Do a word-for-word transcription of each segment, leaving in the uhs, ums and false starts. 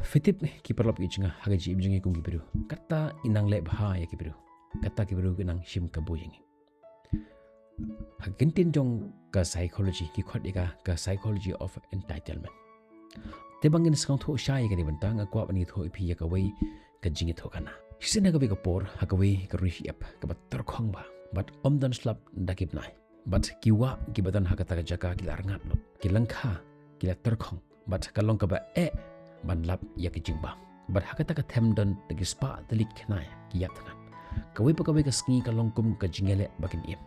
Phi tip ki paralok ki jong nga, ha ka jingim jong ngi kum ki briew, kata i nang leh bha ïa ki briew, kata ki briew ki nang shim kabu ïa ngi. Ha ka kyntien jong ka psychology, ki khot ïa ka ka psychology of entitlement. Te ba ngin sngewthuh shai ïa kane bynta, nga kwah ban ïathuh ïa phi ïa kawei ka jingïathuhkhana. Shisien ha kawei ka por, ha kawei ka ri shyiap kaba tyrkhong bha, bad ym don slap da ki bnai. Bad ki wah kiba don ha kata ka jaka ki la rngat lut, ki lyngkha ki la tyrkhong, bad ka long kaba eh ban lap ïa ki jingbam. Bad ha kata ka them don da ki spah tylli ki khnai ki ïap thngan. Kawei pa kawei ka sngi ka long kum ka jingïaleh ba kin im,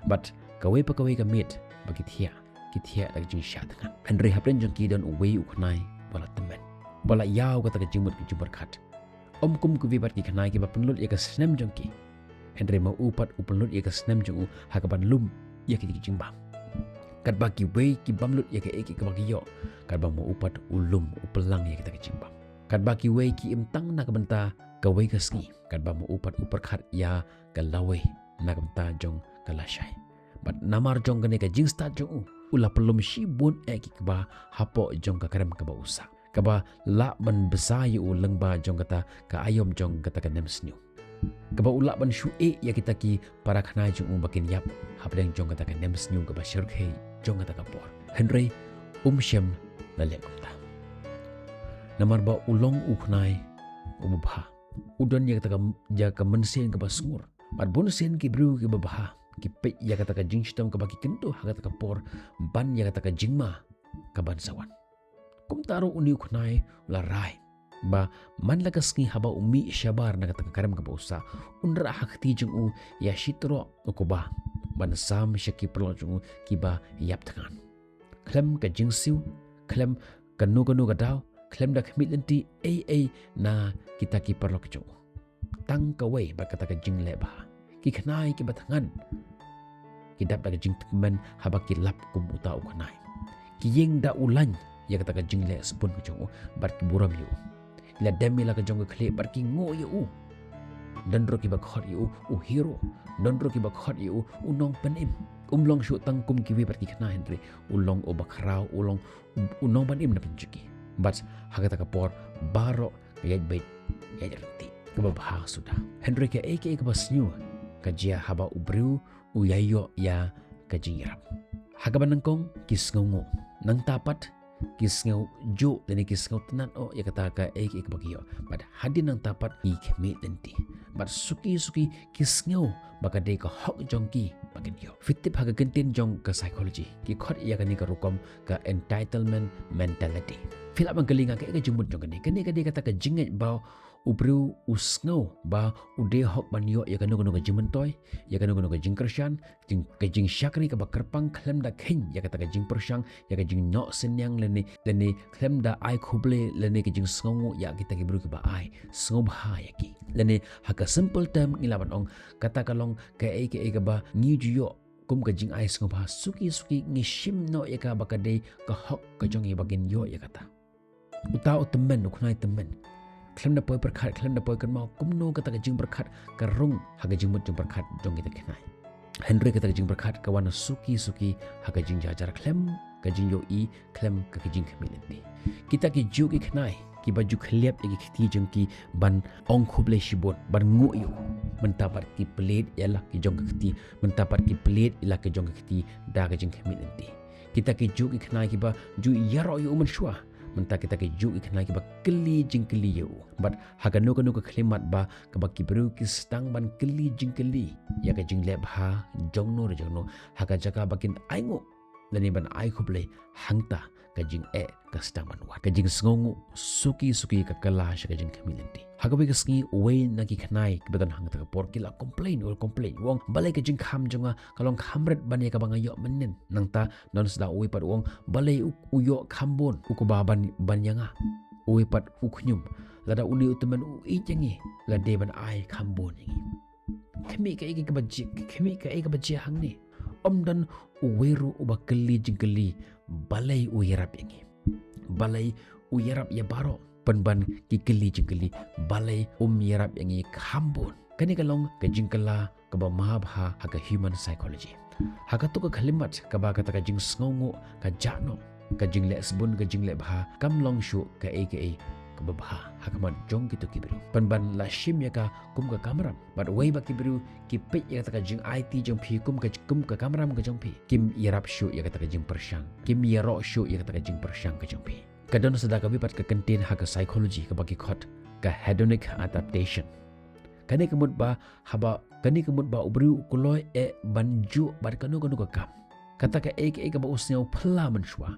bad kawei pa kawei ka miet ba ki thiah, ki thiah da ka jingshah thngan. Hynrei hapdeng jong ki don uwei u khnai ba la tymmen, ba la ïaw kata ka jingmut ka jingpyrkhat. Ym kum kiwei pat ki khnai kiba pynlut ïa ka snem jong ki, hynrei ma u pat u pynlut ïa ka snem jong u ha kaban lum ïa kita ki jingbam. Katba kiwei ki bym lut ïa kaei kaei kaba ki ïoh, katba ma u pat u lum, u pynlang ïa kita ki jingbam. Katba kiwei ki im tang na ka bynta kawei ka sngi, katba ma u pat u pyrkhat ïa ka lawei na ka bynta jong ka lashai. Bad namar jong kane ka jingstad jong u, u la pynlum shibun eh ki kba hapoh jong ka krem kaba u sah, kaba lah ban bsa ïa u lyngba jong kata ka aïom jong kata ka nemsniew, kaba u lah ban shu ïeh ïa kita ki para khnai jong u ba kin ïap hapdeng jong kata ka nemsniew kaba shyrkhei jong kata ka por. Hynrei um shym la leh kumta. Namar ba u long u khnai uba bha, u don ïa kata ka, ïa ka mynsiem kaba sngur. Bad bun sien ki briew kiba bha ki peit ïa kata ka jingshitom kaba ki kyntu ha kata ka por ban ïa kata ka jingma kaban sa wan. Kumta ruh une u khnai u la rai ba man la ka sngi haba u mih shabar na kata ka krem kaba u sah, un rah ha kti jong u ïa shi trok u kba ban sam sha ki paralok jong u kiba ïap thngan. Khlem ka jingsiew, khlem kano kano ka daw, khlem da khmih lynti ei ei na kita ki paralok jong u. Tang kawei bad kata ka jingleh bha. Ki khnai kiba thngan ki dap da ka jingtymmen haba ki lap kum uta u khnai. Ki ïeng da u lain ïa kata ka jingleh sbun ka jong u bad ki burom ïa u. Ki la dem ïa la ka jong ka khlieh bad ki nguh ïa u. Don ruh kiba khot ïa u u hero, don ruh kiba khot ïa u u nongpynim. Um long shuh tang kum kiwei pat ki khnai, hynrei u long uba khraw, u long u nongpynim na pynjyki. Bad ha kata ka por baroh ka ïaid beit ïaid ryntih kaba bha suda. Hynrei kaei kaei kaba sniew ka jia haba u briew u ïa ïoh ïa ka jingïarap. Ha kaba nyngkong ki sngewnguh, nangta pat ki sngew juh lane ki sngew tnat oh ïa kata kaei kaei kaba ki ïoh. Bad hadien nangta pat ki khmih lynti. Bad suki suki ki sngew ba ka dei ka hok jong ki ba kin ïoh. Phi tip ha ka kyntien jong ka psychology ki khot ïa kane ka rukom ka entitlement mentality. Phi lah ban kylli nga kaei ka jingmut jong kane. Kane ka dei kata ka jingngeit ba u briew u sngew ba u dei hok ban ïoh ïa kano kano ka jingmyntoi, ïa kano kano ka jingkyrshan, jing, ka jingshakri kaba kyrpang khlem da kheiñ ïa kata ka jingpyrshang, ïa ka jingnoh synñiang lane, lane khlem da ai khublei lane ka jingsngewnguh ïa kita ki briew kiba ai sngewbha ïa ki. Lane ha ka simple term ngi lah ban ong kata ka long kaei kaei kaba ngi ju ïoh kum ka jingai sngewbha suki suki, ngi shim noh ïa ka ba ka dei ka hok ka jong ngi ba ngin ïoh ïa kata. Uta u tymmen, u khnai tymmen, khlem da poi pyrkhat, khlem da poi kynmaw kumno kata ka jingpyrkhat ka rung ha ka jingmut jingpyrkhat jong kita ki khnai. Hynrei kata ka jingpyrkhat ka wan suki suki ha ka jingjahjar khlem ka jingïohi, khlem ka, ka jingkhmih lynti. Kita ki juh ki khnai kiba ju khylliap ïa ki kti jong ki ban ong khublei shibun, ban nguh ïa u, mynta pat ki plie ïa la ki jong ka kti, mynta pat ki plie ïa la ki jong ka kti da ka jingkhmih lynti. Kita ki juh ki khnai kiba ju ïaroh ïa u mynshuwa, mynta kita ki juh ki khnai kiba kylli jingkylli ïa u. Bad ha kano kano ka khyllipmat ba kaba ki briew ki sdang ban kylli jingkylli ïa ka jingleh bha jongno re jongno, ha ka jaka ba kin ainguh lane ban ai khublei, hangta ka jingeh ka sdang ban wan. Ka jingsngewnguh suki suki ka kylla sha ka jingkhmih lynti. Ha kawei ka sngi uwei na ki khnai kiba don hangta ka por ki la complain, u la complain, u ong balei ka jingkham jong nga ka long kham rit ban ïa kaba nga ïoh mynnin. Nangta don sdang uwei pat u ong balei u, u ïoh kham bun u kba ban, ban ïa nga. Uwei pat u khñium, lada une u tymmen u ïeit ïa ngi, la dei ban ai kham bun ïa ngi. Khmih kaei kaei kaba jia, khmih kaei kaba jia hangne. Ym don uwei ruh uba kylli jingkylli balei u ïarap ïa ngi. Balei u ïarap ïa baroh, pynban ki kylli jingkylli balei um ïarap ïa ngi kham bun. Kane ka long ka jingkylla kaba ma bha ha ka human psychology. Ha kato ka khyllipmat kaba kata ka jingsngewnguh ka jah noh, ka jingleh sbun, ka jingleh bha kam long shuh kaei kaei kaba bha ha khmat jong kito ki briew. Pynban la shim ïa ka kum ka kamram. Bad wei ba ki briew ki peit ïa kata ka jingaiti jong phi kum ka, kum ka kamram ka jong phi, kim ïarap shuh ïa kata ka jingpyrshang, kim ïaroh shuh ïa kata ka jingpyrshang ka jong phi. Ka don sa da kawei pat ka kyntien ha ka psychology kaba ki khot ka hedonic adaptation. Kane ka mut ba haba, kane ka mut ba u briew u kloi eh ban juh bad kano kano ka kam, kata kaei kaei kaba u sngew phylla mynshuwa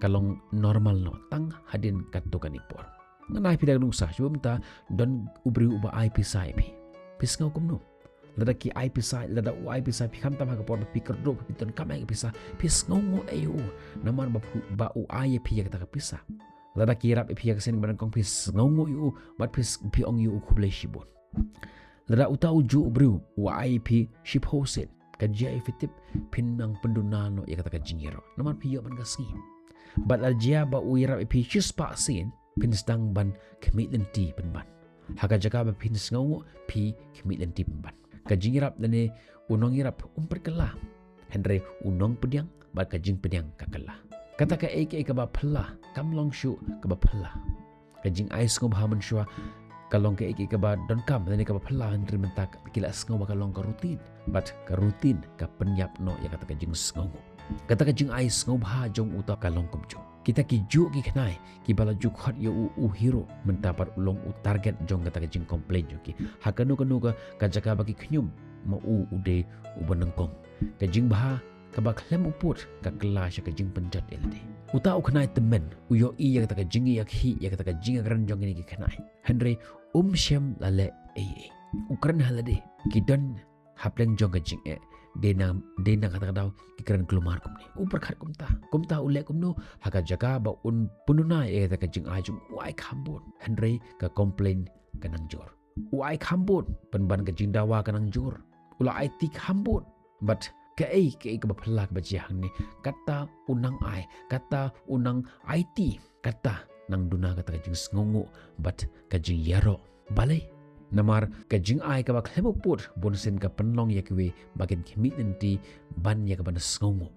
ka long normal noh tang hadien katto katne por. Ngan ai phi da ka nuksa, shu bynta don u briew uba ai pisa ïa phi. Phi sngew kumno? Lada ki ai pisa, lada u ai pisa ïa phi khamtam ha ka por ba phi kyrduh, phi donkam ïa ka pisa, phi sngewnguh ïa u, namar ba phu-, ba u ai ïa phi ïa kata ka pisa. Lada ki ïarap ïa phi ïa ka sien kaba nyngkong, phi sngewnguh ïa u, bad phi s-, phi ong ïa u khublei shibun. Lada uta u juh u briew u ai ïa phi shiphew sien, ka jia ïa phi tip phin nang pynduna noh ïa kata ka jingïaroh, namar phi ïoh man ka sngi. Bad lada jia ba u ïarap ïa phi shispah sien, phin sdang ban khmih lynti pynban. Ha ka jaka ba phin sngewnguh, phi khmih lynti pynban. Ka jingïarap lane u nongïarap um pat kylla, hynrei u nongpdiang bad ka jingpdiang ka kylla. Kata kaei kaei kaba phylla kam long shuh kaba phylla. Ka jingai sngewbha mynshuwa ka long kaei kaei kaba donkam lane kaba phylla, hynrei mynta ki la sngew ba ka long ka routine, bad ka routine ka pynïap noh ïa kata ka jingsngewnguh. Kata ka jingai sngewbha jong uta ka long kumjuh. Kita ki juh ki khnai kiba la ju khot ïa u u hero, mynta pat u long u target jong kata ka jingcomplain jong ki. Ha kano kano ka, ka jaka ba ki khñium, ma u u dei uba nyngkong. Ka jingbha kaba khlem u pud ka kylla sha ka jingpynjot ïa lade. Uta u khnai tymmen u ïohi ïa kata ka jingïakhih, ïa kata ka jingïakren jong kine ki khnai, hynrei um shym la leh ei ei. U kren ha lade. Ki don hapdeng jong ka jingeh, dei na, dei na kata ka daw ki kren kulmar kumne. U pyrkhat kumta, kumta u leh kumno? Ha ka jaka ba un pynduna ïa kata ka jingai jong u, u ai kham bun, hynrei ka complain ka nang jur. U ai kham bun, pynban ka jingdawa ka nang jur. U la aiti kham bun, bad kaei kaei kaba phylla kaba jia hangne, kata u nang ai, kata u nang aiti, kata nang duna kata ka jingsngewnguh bad ka jingïaroh. Balei? Namar ka jingai kaba khlem u pud bunsien ka pynlong ïa kiwei ba kin khmih lynti ban ïa kaban sngewnguh.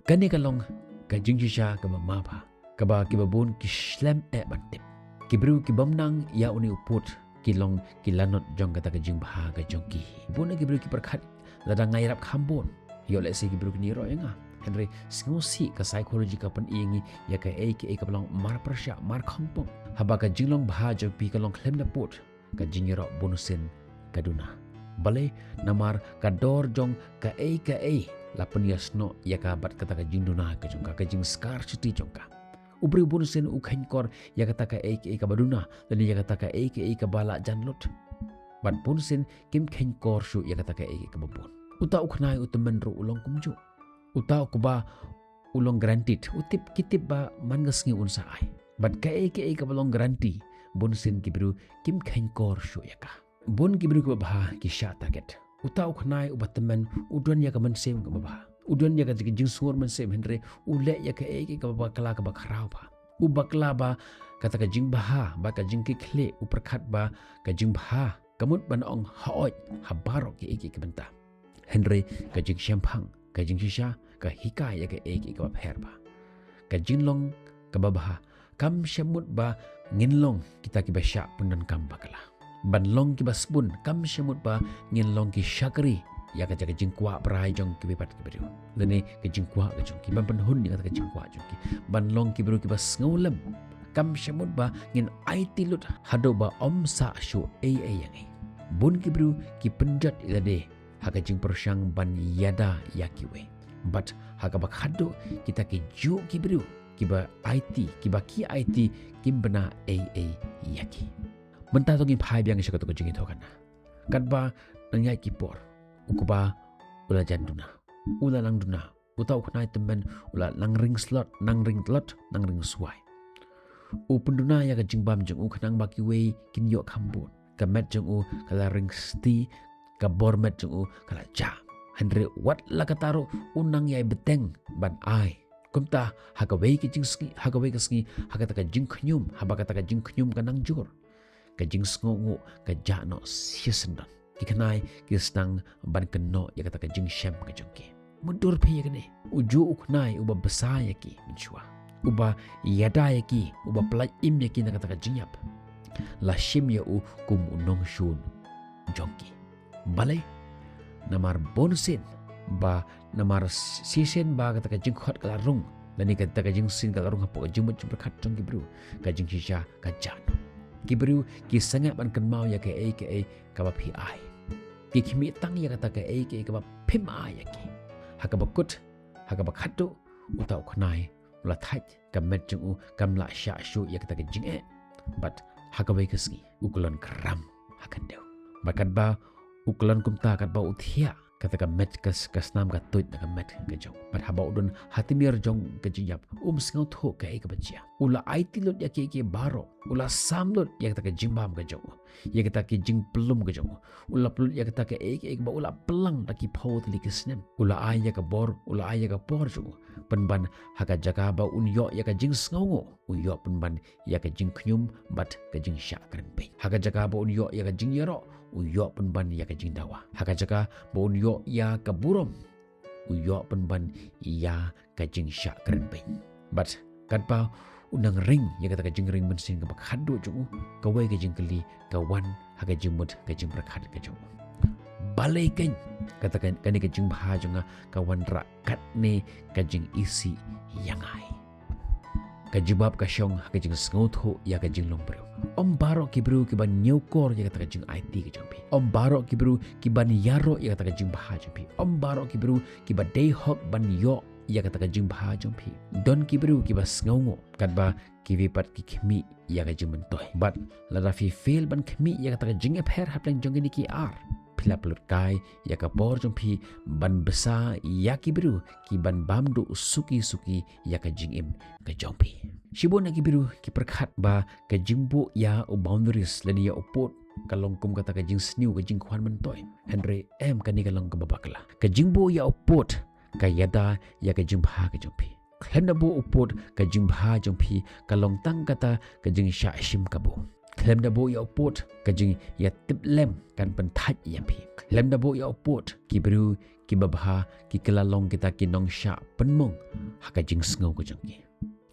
Kane ka long ka jingshisha kaba mabha, kaba kiba bun ki slem eh ban tip. Ki briew ki bym nang ïa une u pud ki long ki lanot jong kata ka jingbha ka jong ki. Bun ki briew ki pyrkhat, lada nga ïarap kham bun, ïoh lehse ki briew kin ïaroh ïa nga. Hynrei sngewsih, ka psychology ka pyni ïa ngi ïa kaei kaei kaba long marpyrshah markhongpong. Haba ka jinglong bha jong phi ka long khlem da pud, ka jingïaroh bunsien ka duna. Balei? Namar ka dor jong kaei kaei la pynïasnoh ïa ka bad kata ka jingduna ka jong ka, ka jingscarcity jong ka. U briew bunsien u kheiñkor ïa kata kaei kaei kaba duna, lane ïa kata kaei kaei kaba la jan lut. Bad bunsien kim kheiñkor shuh ïa kata kaei kaei kaba bun. Uta u khnai u tymmen ruh u long kumjuh. Uta u kba u long granted, u tip, ki tip ba man ka sngi un sa ai. Bad kaei kaei kaba long guarantee, bunsien ki briew kim kheiñkor shuh ïa ka. Bun ki briew kiba bha ki shah target. Uta u khnai uba tymmen u don ïa ka mynsiem kaba bha. U don ïa ka jingsngur mynsiem, hynrei u leh ïa kaei kaei kaba bakla kaba khraw bha. U bakla ba kata ka jingbha, ba ka jingkitkhlieh, u pyrkhat ba ka jingbha ka mut ban ong haoid ha baroh kiei kiei ki bynta. Hynrei ka jingshemphang, ka jingshisha, ka hikai ïa kaei kaei kaba pher bha. Ka jinglong kaba bha kam shym mut ba ngin long kita kiba shah pyndonkam bakla. Ban long kiba sbun kam shym mut ba ngin long ki shakri ïa ka jingkwah brai jong kiwei pat ki briew, lane ka jingkwah ka jong ki, ban pynhun ïa ka jingkwah jong ki. Ban long ki briew kiba sngewlem kam shym mut ba ngin aiti lut haduh ba ym sah shuh ei ei ïa ngi. Bun ki briew ki pynjot ïa lade ha ka jingpyrshang ban ïada ïa kiwei. Bad ha kaba khatduh kita ki juh ki briew kiba aiti, kiba ki aiti kim bna ei ei ïa ki. Mynta to ngin phai biang sha kato ka jingïathuhkhana. Katba nang ïaid ki por, u kba u la jan duna, u la nang duna, uta u khnai tymmen u la nang ring slot, nang ring tlot, nang ring swai. U pynduna ïa ka jingbam jong u khnang ba kiwei kin ïoh kham bun. Ka met jong u ka la ring sti, ka bor met jong u ka la jah. Hynrei wat la katta ruh u nang ïai bteng ban ai. Kumta ha kawei ka jingsngi, ha kawei ka sngi, ha kata ka jingkhñium, haba kata ka jingkhñium ka nang jur, ka jingsngewnguh ka jah noh shisyndon. Ki khnai ki sdang ban kynnoh ïa kata ka jingshem ka jong ki. Mutdur phi ïa kane. U juh u khnai uba bsa ïa ki mynshuwa. uba ïada ïa ki, uba pyllait im ïa ki na kata ka jingïap, la shim ïa u kum u nongshun jong ki. Balei? Namar bunsien ba, namar shisien ba kata ka jingkhot ka la rung, lane kata ka jingsien ka la rung hapoh ka jingmut jingpyrkhat jong ki briew, ka jingshisha ka jan. Ki briew ki sangeh ban kynmaw ïa kaei kaei kaba phi ai. Ki khmih tang ïa kata kaei kaei kaba phim ai ïa ki. Ha kaba kut, ha kaba khatduh, uta u khnai u la thait, ka met jong u kam lah shah shuh ïa kata ka jingeh. Bad ha kawei ka sngi u kyllon kram ha khyndew. Bad katba u kyllon kumta, katba u thiah, kata ka met ka, ka snam ka tuid na ka met ka jong u. Bad haba u don ha tmier jong ka jingïap, um sngewthuh kaei kaba jia. U la aiti lut ïa kiei kiei baroh, u la sam lut ïa kata ka jingbam ka jong u, ïa kata ka jingpynlum ka jong u. U la pynlut ïa kata kaei kaei ba u la pynlang da ki phew tylli ki snem. U la ai ïa ka bor, u la ai ïa ka por jong u, pynban ha ka jaka ba un ïoh ïa ka jingsngewnguh, u ïoh pynban ïa ka jingkhñium bad ka jingshah kren beiñ. Ha ka jaka ba un ïoh ïa ka jingïaroh, u ïoh pynban ïa ka jingdawa. Ha ka jaka ba un ïoh ïa ka burom, u ïoh pynban ïa ka jingshah kren beiñ. Bad katba u nang ring ïa kata ka jingring mynsiem kaba khatduh jong u, kawei ka jingkylli ka wan ha ka jingmut ka jingpyrkhat ka jong u. Balei keiñ kata ka, kane ka jingbha jong nga ka wanrah katne ka jingisih ïa nga? Ka jubab ka shong ha ka jingsngewthuh ïa ka jinglong briew. Ym baroh ki briew ki ban ñiewkor ïa kata ka jingaiti ka jong phi. Ym baroh ki briew ki ban ïaroh ïa kata ka jingbha jong phi. Ym baroh ki briew ki ba dei hok ban ïoh ïa kata ka jingbha jong phi. Don ki briew ki ba sngewnguh katba kiwei pat ki khmih ïa ka jingmyntoi. Bad lada phi fail ban khmih ïa kata ka jingïapher hapdeng jong kine ki ar, phi la pynlut kai ïa ka bor jong phi ban bsa ïa ki briew ki ban bam duh suki suki ïa ka jingim ka jong phi. Shibun na ki briew ki pyrkhat ba ka jingbuh ïa u boundaries lane ïa u pud ka long kum kata ka jingsniew, ka jingkhwan myntoi. Hynrei em, kane ka long kaba bakla. Ka jingbuh ïa u pud ka ïada ïa ka jingbha ka jong phi. Khlem da buh u pud, ka jingbha jong phi ka long tang kata ka jingshah shim kabu. Khlem da buh ïa u pud, ka jingïatiplem kan pynthait ïa phi. Khlem da buh ïa u pud, ki briew ki babha ki kylla long kita ki nongshah pynmong ha ka jingsngew ka jong ki.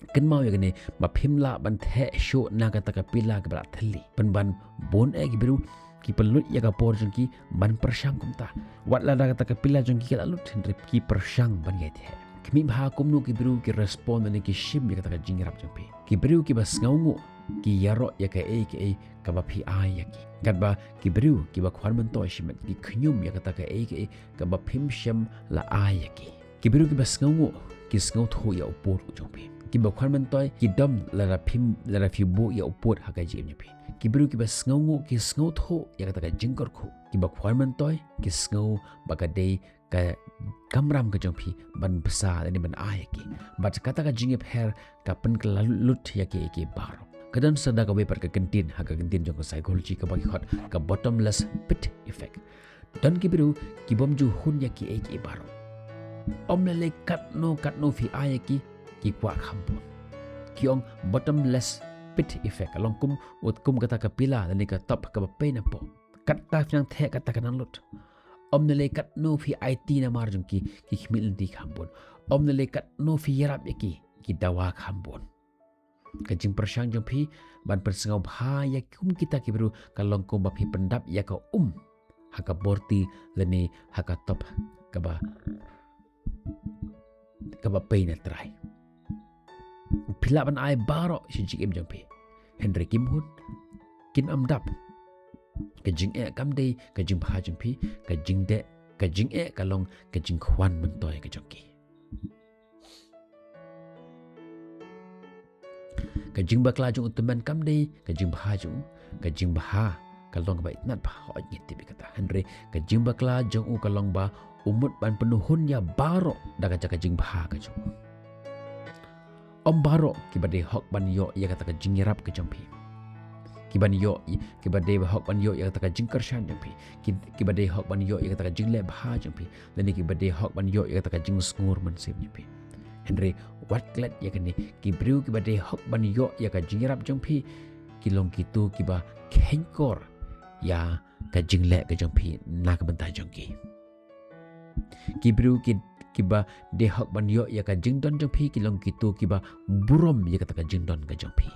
Kynmaw ïa kane, ba phim lah ban theh shuh na kata ka pila kaba la thylli. Pynban bun eh ki briew ki pynlut ïa ka por jong ki ban pyrshang kumta. Wat lada kata ka pila jong ki ka la lut, hynrei ki pyrshang ban ïai theh. Khmih bha kumno ki briew ki respond lane ki shim ïa kata ka jingïarap jong phi. Ki briew ki ba sngewnguh ki ïaroh ïa kaei kaei kaba phi ai ïa ki. Katba ki briew ki ba khwan myntoi shimet ki khñium ïa kata kaei kaei kaba phim shym la ai ïa ki. Ki briew ki ba sngewnguh ki sngewthuh ïa u pud u jong phi. Ki ba khwan myntoi ki dom lada phim, lada phi buh ïa u pud ha ka jingim jong phi. Ki briew ki ba sngewnguh ki sngewthuh ïa kata ka jingkyrkhu. Ki ba khwan myntoi ki sngew ba ka dei ka kamram ka jong phi ban bsa lane ban ai ïa ki. Bad kata ka jingïapher ka pynkylla lut ïa ki, ïa ki baroh. Ka don sa da kawei pat ka kyntien ha ka kyntien jong ka psychology kaba ki khot ka bottomless pit effect. Don ki briew ki bym ju hun ïa kiei kiei baroh. Ym lei lei katno katno phi ai ïa ki, ki kwah kham bun. Ki ong bottomless pit effect, ka long kum, kum kata ka pila lane ka top kaba pei napoh. Katta phi nang theh katta ka nang lut. Ym lei lei katno phi aiti namar jong ki, ki khmih lynti kham bun. Ym lei lei katno phi ïarap ïa ki, ki dawa kham bun. Ka jingpyrshang jong phi ban pynsngewbha ïa kum kita ki briew ka long kumba phi pyndap ïa ka um ha ka borti lane ha ka top kaba, kaba pei na trai. Phi lah ban ai baroh sha jingim jong phi, hynrei kim hun, kin ym dap. Ka jingeh kam dei ka jingbha jong phi, ka jingdeh, ka jingeh ka long ka jingkhwan myntoi ka jong ki. Ka jingbakla jong u tymmen kam dei ka jingbha jong u, ka jingbha ka long kaba itynnad bha, hooid ngi tip ïa kata. Hynrei ka jingbakla jong u ka long ba u mut ban pynhun ïa baroh da ka jaka jingbha ka jong u. Ym baroh kiba dei hok ban ïoh ïa kata ka jingïarap ka jong phi. Kiban ïoh, kiba dei hok ban ïoh ïa kata ka jingkyrshan jong phi. Ki, kiba dei hok ban ïoh ïa kata ka jingleh bha jong phi. Lane kiba dei hok ban ïoh ïa kata ka jingsngur mynsiem jong phi. Hynrei wat klet ïa kane, ki briew kiba dei hok ban ïoh ïa ka jingïarap jong phi ki long kito kiba kheiñkor ïa ka jingleh ka jong phi na ka bynta jong ki. Ki briew ki, kiba dei hok ban ïoh ïa ka jingdon jong phi ki long kito kiba burom ïa kata ka jingdon ka jong phi.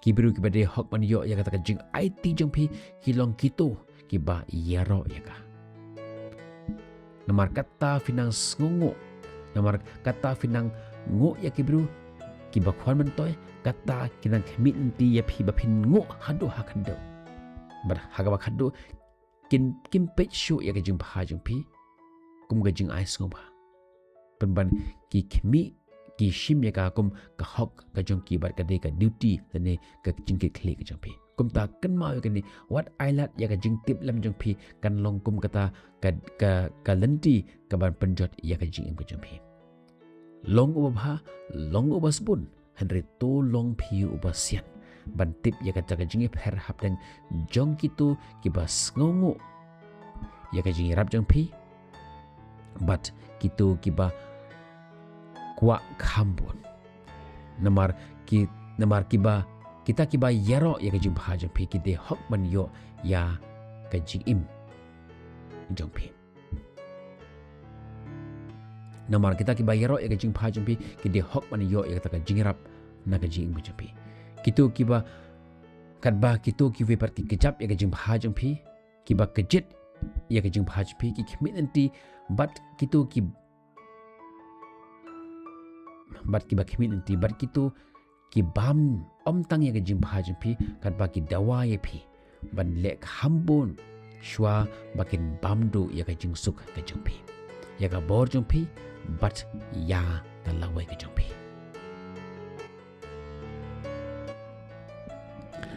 Ki briew kiba dei hok ban ïoh ïa kata ka jingaiti jong phi ki long kito kiba ïaroh ïa ka. Namar kata phi nang sngewnguh, namar kata phi nang nguh ïa ki briew kiba khwan myntoi, kata ki nang khmih lynti ïa phi ba phin nguh haduh ha khadduh. Bad ha kaba khadduh kin, kim peit shuh ïa ka jingbha jong phi kum ka jingai sngewbha. Pynban ki khmih, ki shim ïa ka kum ka hok ka jong ki bad ka dei ka duty lane ka jingkitkhlieh ka jong phi. Kumta kynmaw ïa kane, wat ai lad ïa ka jingtip lem jong phi kan long kum kata ka, ka, ka lynti kaban pynjot ïa ka jingim ka jong phi. Long uba bha, long uba sbun, hynrei to long phi uba sian ban tip ïa kata ka jingïapher hapdeng jong kito kiba sngewnguh ïa ka jingïarap jong phi bad kito kiba kwah kham bun. Namar ki, namar kiba, kita kiba ïaroh ïa ka jingbha jong phi ki dei hok ban ïoh ïa ka jingim jong phi. Namar kita kiba ïaroh ïa ka jingbha jong phi ki dei hok ban ïoh ïa kata ka jingïarap na ka jingim ka jong phi. Kito kiba, katba kito kiwei pat ki kjap ïa ka jingbha jong phi, kiba kjit ïa ka jingbha jong phi, ki khmih lynti bad kito ki, bad kiba khmih lynti bad kito ki bam ym tang ïa ka jingbha jong phi, katba ki dawa ïa phi ban leh kham bun shuwa ba kin bam duh ïa ka jingsuk ka jong phi, ïa ka bor jong phi bad ïa ka lawei ka jong phi.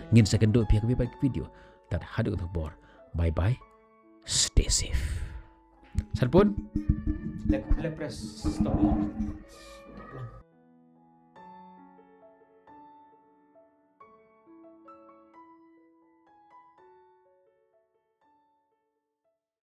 Ngin sa kynduh phi ha kawei pat ka video. Tad haduh katta ka por. Bye bye. Stay safe. Sanpun. Left, left press stop.